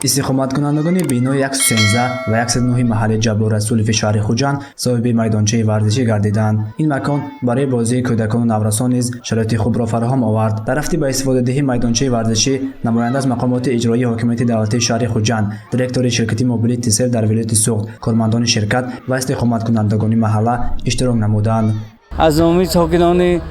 Истиқоматкунандагони бинои 113 ва 109 маҳалли Ҷаббор Расулови шаҳри Хуҷанд соҳиби майдончаи варзишӣ гардиданд. Ин макон барои бозии кӯдакону наврасон низ шароити хубро фароҳам овард. Дар рафти ба истифодадиҳии майдончаи варзишӣ намоянда аз мақомоти иҷроии ҳокимияти давлатии шаҳри Хуҷанд, директори ширкати мобилии Тисел дар вилояти Суғд, кормандони ширкат ва истиқоматкунандагони маҳалла иштирок намуданд. Аз номи сокинони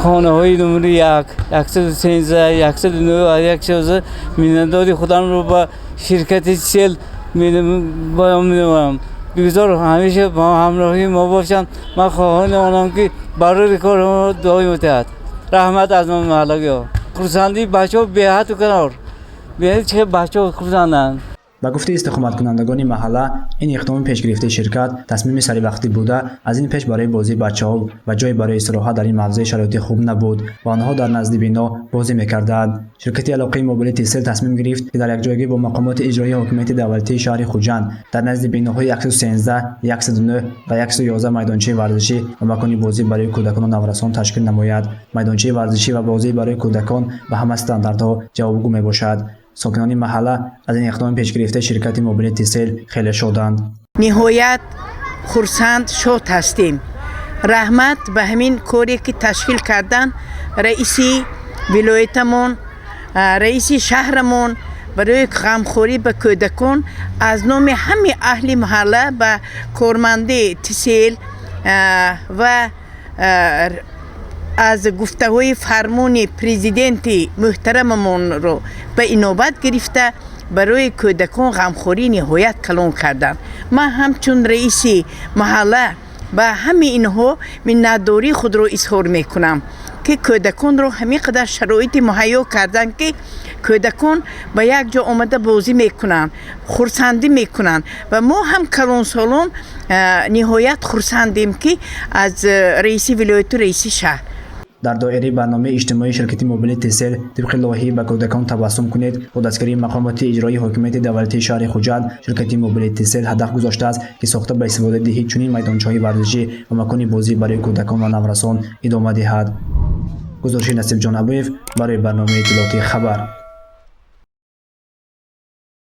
хонаҳои номери 1, 113, 109 ва 111 миннатдори худамро ба ширкати Тисел баён менамоям. Бигзор ҳамеша бо ҳамроҳии мо бошанд. Ман хоҳони онам, ки барори кори мо доим диҳад. Раҳмат аз номи маҳаллагиҳо. Хурсандии бачаҳо беҳаду канор. Беҳад чӣ бачаҳо хурсанданд. Ба гуфтаи истиқоматкунандагони маҳалла, ин иқдоми пешгирифтаи ширкат тасмими саривақтӣ буда, аз ин пеш барои бозии бачаҳо ва ҷой барои истироҳат дар ин мавзеъ шароити хуб набуд ва онҳо дар назди бино бозӣ мекарданд. Ширкати алоқаи мобилии Тисел тасмим гирифт, ки дар якҷоягӣ бо мақомоти иҷроии ҳокимияти давлатии шаҳри Хуҷанд дар назди биноҳои 113, 109 ва 111 майдончаи варзишӣ ва макони бозӣ барои кӯдакону наврасон ташкил намояд. Майдончаи варзишӣ ва бозӣ барои кӯдакон ба ҳама стандартҳо ҷавобгӯ мебошад. Сокинони маҳалла аз ин иқдоми пешгирифтаи ширкати мобилии Тисел хеле шоданд. Ниҳоят хурсанд, шод ҳастем. Раҳмат ба ҳамин коре, ки ташкил кардан раиси вилоятамон, раиси шаҳрамон барои ғамхорӣ ба кӯдакон. Аз номи ҳамаи аҳли маҳалла ба корманди Тисел ва аз гуфтаҳои фармони президенти муҳтарамамонро ба инобат гирифта, барои кӯдакон ғамхорӣ ниҳоят калон карданд. Ман ҳамчун раиси маҳалла ба ҳамаи инҳо миннатдории худро изҳор мекунам, ки кӯдаконро ҳамин қадар шароити муҳайё карданд, ки кӯдакон ба як ҷо омада бозӣ мекунанд, хурсандӣ мекунанд ва мо ҳам, калонсолон, ниҳоят хурсандем, ки аз раиси вилояту раиси шаҳр. Дар доираи барномаи иҷтимоии ширкати мобилии Тисел тибқи лоиҳаи «Ба кӯдакон табассум кунед» бо дастгирии мақомоти иҷроии ҳокимияти давлатии шаҳри Хуҷанд, ширкати мобилии Тисел ҳадаф гузоштааст, ки сохта ба истифодадиҳии чунин майдончаҳои варзишӣ ва макони бозӣ барои кӯдакон ва наврасон идома диҳад. Гузориши Насибҷон Абуев барои барномаи иттилоотии «Хабар».